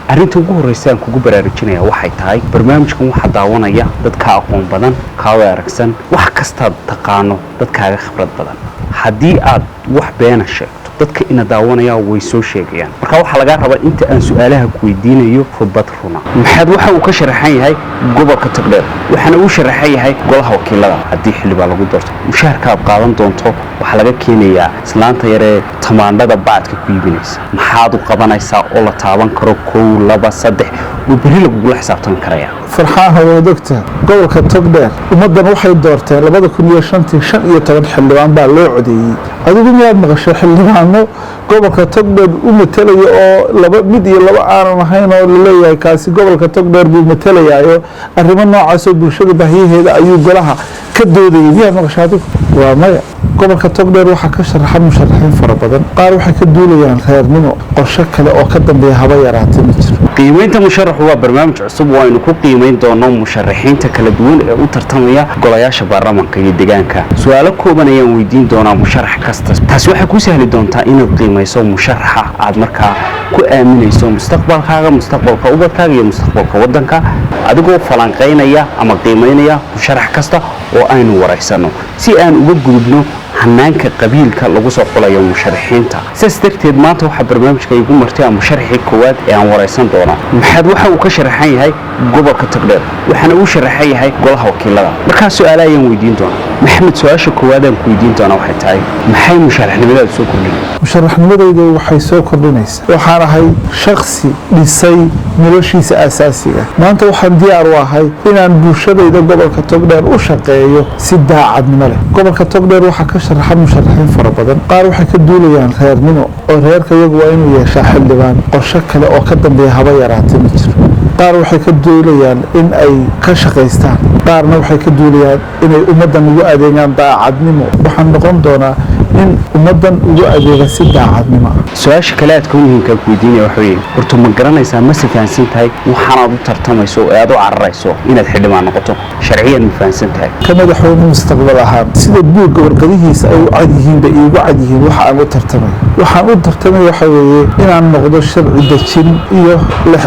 Arrinta ugu horreysa aan kugu baraarujinaya waxay tahay, barnaamijkan waxaa daawanaya dad ka aqoon badan, kaawa aragsan, wax kastaad taqaano dadkaaga khibrad badan. Haddii aad wax beena sheegto, dadka ina daawanaya way soo sheegayaan. Marka waxaa lagaa rabaa inta aan su-aalaha ku weydiinayo rubad runa. Maxaad waxa uu ka sharaxan yahay gobolka Togdheer, waxaana uu sharaxan yahay golaha wakiilada. Haddii xildhibaan lagu doorto, mushaharka aad qaadan doonto waxaa laga keenayaa islaanta yaree tamaandhada bacadka ku iibinaysa. Maxaad u qabanaysaa oo la taaban karo, kow, laba, saddex, oo berri lagugula xisaabtami karaya? Farxaan, waad ogtahay gobolka Togdheer ummaddan waxay doorteen 2005-tii 15 xildhibaan baa loo codeeyey. Adigu miyaad maqashay xildhibaano gobolka Togdheer u matalaya oo laba mid iyo laba aanan ahayn oo laleeyahay kaasi gobolka Togdheer buu matalayaayo, arrimo noocaasoo bulshada baahiyaheeda ayuu golaha ka doodayay? Miyaad maqashay adigu? Waa maya. Gobolka Togdheer waxaa ka sharaxan musharaxiin fara badan. Qaar waxay ka duulayaan reernimo. Qorsho kale oo ka dambeeya haba yaraatee ma jiro. Qiimeynta musharaxu waa barnaamij cusub oo aynu ku qiimeyn doono musharaxiinta kala duwan ee u tartamaya golayaasha baarlamaanka iyo deegaanka. Su-aalo kooban ayaan weydiin doonaa musharax kasta. Taasi waxay kuu sahli doontaa inaad qiimayso musharaxa aad markaa ku aaminayso mustaqbalkaaga, mustaqbalka ubadkaaga iyo mustaqbalka waddanka, adigoo falanqaynaya ama qiimeynaya musharax kasta oo aynu waraysano, si aan uga gudubno hanaanka qabiilka lagu soo xulayo musharaxiinta. Sidaas darteed maanta waxaa barnaamijka igu martay musharaxii koowaad ee aan waraysan doono. Maxaad waxa uu ka sharaxan yahay gobolka Togdheer, waxaana uu sharaxan yahay golaha wakiilada. Markaa su-aala ayaan weydiin doonaa. Maxamed, su-aasha koowaad aan ku weydiin doona waxay tahay, maxay musharaxnimadaadu soo kordhinay? Musharaxnimadayda waxay soo kordhinaysaa, waxaan ahay shaksi dhisay noloshiisa asaasiga. Maanta waxaan diyaar u ahay inaan bulshadayda gobolka Togdheer u shaqeeyo si daacadnimo leh. Gobolka Togdheer waxaa ka sharaxan musharaxiin fara badan. Qaar waxay ka duulayaan reernimo oo reerka iyagu waa inuu yeeshaa xildhibaan. Qorsho kale oo ka dambeeya haba yaraatee ma jiro. Qaar waxay ka duulayaan in ay ka shaqaystaan, qaarna waxay ka duulayaan inay ummaddan ugu adeegaan daacadnimo. Waxaan noqon doonaa in ummaddan ugu adeega si daacadnimo ah. Su-aasha kale aadka u muhiimka ku weydiinaya waxa weeye, horta ma garanaysaa, mase fahansan tahay waxaanaad u tartamayso ee aad u cararayso inaad xildhibaan noqoto? Sharciyan ma fahansan tahay? Ka madaxweyne mustaqbal ahaan, sida buugga warqadihiisa ay u cad yihiin bay iigu cad yihiin waxa aan u tartamay. Waxaan u tartamay waxa weeye inaan noqdo sharci dejin iyo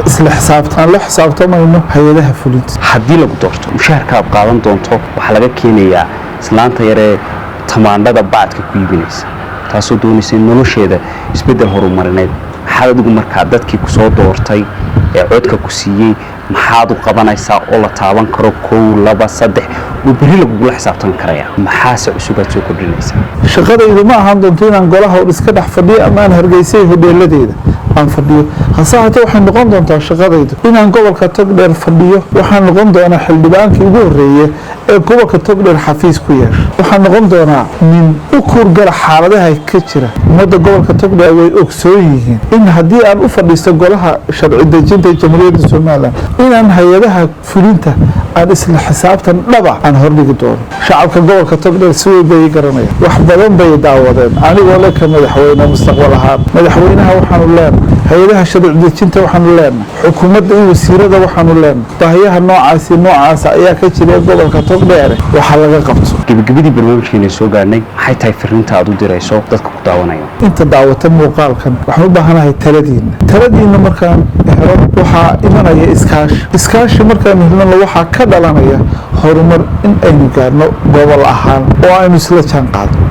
isla xisaabtan aan la xisaabtamayno hay-adaha fulinta. Haddii lagu doorto, mushaharka aad qaadan doonto waxaa laga keenayaa islaanta yaree tamaandhada bacadka ku iibinaysa, taasoo doonaysa in nolosheeda isbeddel horumarineed. Maxaad adigu markaa dadkii ku soo doortay ee codka ku siiyey maxaad u qabanaysaa oo la taaban karo, kow, laba, saddex, oo berri lagugula xisaabtami karaya? Maxaase cusubaad soo kordhinaysaa? Shaqadaydu ma ahaan doonto inaan golaha iska dhex fadhiyo ama aan Hargeysay hodheeladeeda aan fadhiyo. Hase haatee waxay noqon doontaa shaqadaydu inaan gobolka Togdheer fadhiyo. Waxaan noqon doonaa xildhibaankii ugu horreeye ee gobolka Togdheer xafiis ku yeesha. Waxaan noqon doonaa nin u kuurgala xaaladaha ka jira ummadda gobolka Togdheer. Way ogsoon yihiin in haddii aan u fadhiisto golaha sharci dejinta Jamhuuriyadda Somaliland, inaan hay-adaha fulinta aan isla xisaabtan dhaba aan hordhigi doono. Shacabka gobolka Togdheer si weyn bay garanayaan, wax badan bay daawadeen anigoo le ka madaxweyne mustaqbal ahaan. Madaxweynaha waxaanu leenahay, hay-adaha sharci dejinta waxaanu leenahay, xukuumadda iyo wasiirada waxaanu leenahay, baahiyaha noocaasi noocaasa ayaa ka jira gobolka Togdheere, waxa laga qabto. Gebagabadii barnaamijkeena soo gaarnay, maxay tahay fariinta aad u dirayso dadka ku daawanaya? Inta daawata muuqaalkan, waxaan u baahanahay taladiina. Taladiina markaan helo, waxaa imanaya iskaashi. Iskaashi markaan helnana, waxaa ka dhalanaya horumar in aynu gaarno gobol ahaan oo aynu isla jaan qaadno.